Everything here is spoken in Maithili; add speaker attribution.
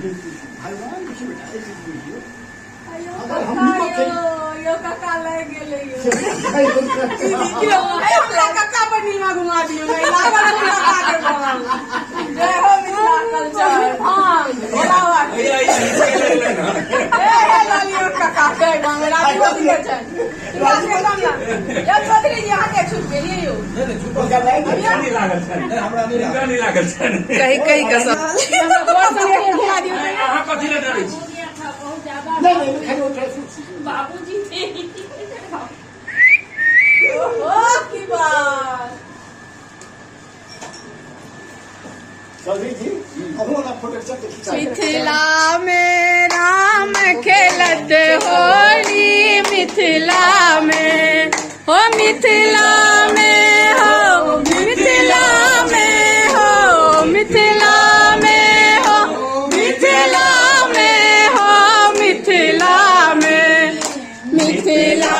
Speaker 1: भगवान देखियौ बेटा, एक चीज बुझियौ।
Speaker 2: अयो
Speaker 1: अगर हम
Speaker 2: काका
Speaker 1: नीको
Speaker 2: यो, यो काका लागि गेलै यो।
Speaker 1: खेल
Speaker 2: देखियौ, हे हमरा काका पर नीलमा घुमा दियौ, नहीं लागल छै काका के बगल। जय हो मिथिला कल्चर। भांग, भोला बाबा के।
Speaker 3: भैया, ई नीचे लगलै ने।
Speaker 2: हे हे लालियो काका जय भांग, राजीव जी के छनि। हिनका सबके कम ना। यौ चौधरी जी, अहाँके छूट गेलियै यौ।
Speaker 3: नहि, नहि, चुप।
Speaker 1: हुनका लागि गेल।
Speaker 3: हिनका नहि लागल छनि।
Speaker 4: नहि, हमरा नहि
Speaker 3: हिनका नहि लागल छनि।
Speaker 5: कही कही के सब
Speaker 2: हमरा बर संगे घुमा दियौ तऽ।
Speaker 3: अहाँ कथी लए डरै छी?
Speaker 6: हो गया था बहुत ज्यादा।
Speaker 1: नहीं नहीं, खाली वो ड्राई फ्रूट।
Speaker 6: बाबूजी थे।
Speaker 2: ओहो की बात।
Speaker 1: चौधरी जी, अहूँ ओना फोटो चलते खिंचा।
Speaker 5: मिथिला में राम खेलत होली, मिथिला में हो, मिथिला में हो, मिथिला में हो, मिथिला में हो, मिथिला में हो, मिथिला में, मिथिला।